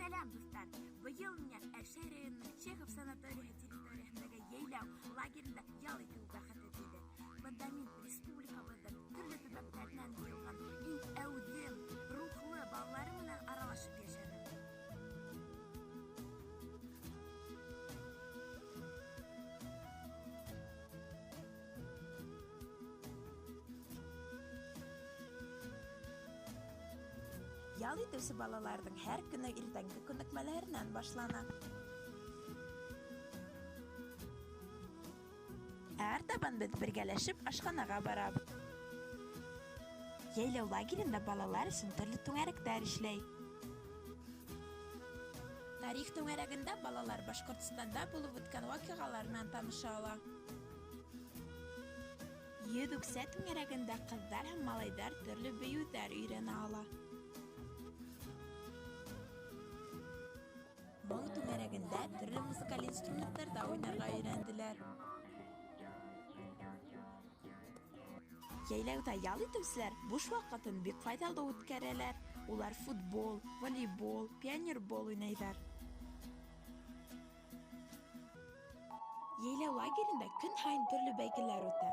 Сәләм, дуҫтар! Быйыл миңә Әлшәй районының Чехов санаторийһы территорияһындағы йәйләү лагерында ял итеү бәхете тейҙе. Бында мин республикабыҙҙың төрлө төбәктәренән йыйылған иң әүҙем, рухлы балалары менән аралашып йәшәнем. Ял итеүсе балаларҙың һәр көнө иртәнге күнекмәләренән башлана. Ә артабан беҙ бергәләшеп ашханаға барабыҙ. Йәйләү лагеренда балалар өсөн төрлө түңәрәктәр эшләй. Тарих түңәрәгендә балалар Башҡортостанда булып үткән ваҡиғалар менән таныша ала. Йөҙ үксә түңәрәгендә ҡыҙҙар һәм малайҙар төрлө бейеүҙәр өйрәнә ала. Моң түңәрәгендә төрлө музыкаль инструменттарҙа уйнарға өйрәнделәр. Йәйләүҙә ял итеүселәр буш ваҡытын бик файҙалы үткәрәләр. Улар футбол, волейбол, пионербол уйнайҙар. Йәйләү лагеренда көн һайын төрлө бәйгеләр үтә.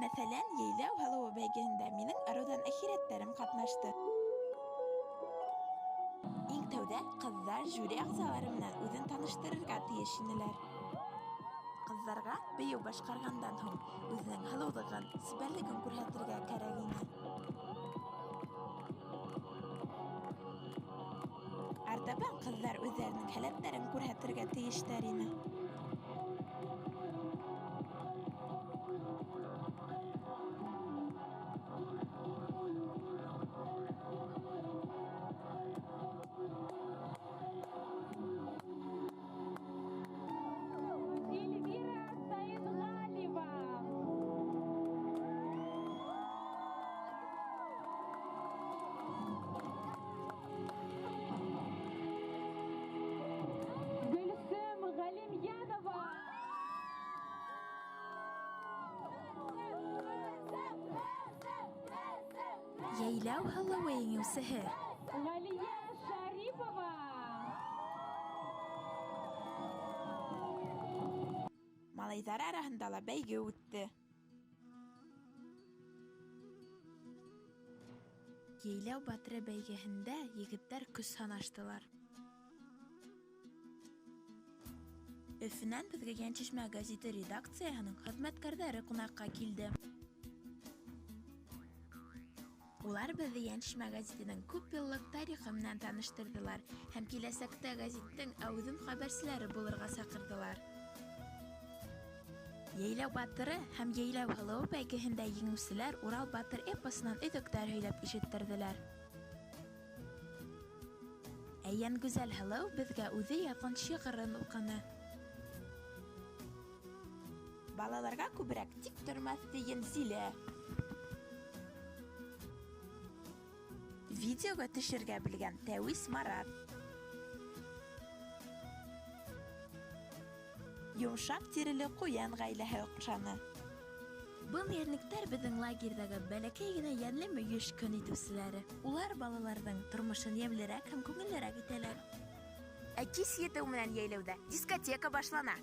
Мәҫәлән, йәйләү һылыуы бәйгеһендә минең ырыуҙан әхирәттәрем ҡатнашты. Иң тәүҙә ҡыҙҙар жюри ағзалары менән үҙен таныштырырға тейеш инеләр. Ҡыҙҙарға бейеү башҡарғандан һуң үҙенең һылыулығын, сибәрлеген күрһәтергә кәрәк ине. Артабан ҡыҙҙар үҙҙәренең һәләттәрен күрһәтергә тейештәр ине. Эльвира Саидғалиева. Гөлсөм Ғәлимйәнова. Йәйләү һылыуы еңеүсеһе. Ғәлиә Шарипова. Малайҙар араһында ла бәйге үтте. Йәйләү батыры бәйгеһендә егеттәр көс һанаштылар. Өфөнән беҙгә Йәншишмә гәзите редакцияһының хеҙмәткәрҙәре ҡунаҡҡа килде. Улар беҙҙе Йәншишмә гәзитенең күп йыллыҡ тарихы менән таныштырҙылар һәм киләсәктә гәзиттең әүҙем хәбәрселәре булырға саҡырҙылар. Йәйләү батыры һәм Йәйләү һылыуы бәйгеһендә еңеүселәр Урал батыр эпосынан өҙөктәр һөйләп ишеттерҙеләр. Ә Йәнгүзәл һылыу беҙгә үҙе яҙған шиғырын уҡыны. Балаларға күберәк тик тормаҫ тейен Зилә. Видеоға төшөргә белгән Тәүис Марат. Йомшаҡ тиреле ҡуян ғаиләһе оҡшаны. Был йәнлектәр беҙҙең лагерҙағы бәләкәй генә йәнле мөйөш көн итеүселәре. Улар балаларҙың тормошон йәмлерәк һәм күңеллерәк итәләр. Ә кис етеү менән йәйләүҙә дискотека башлана.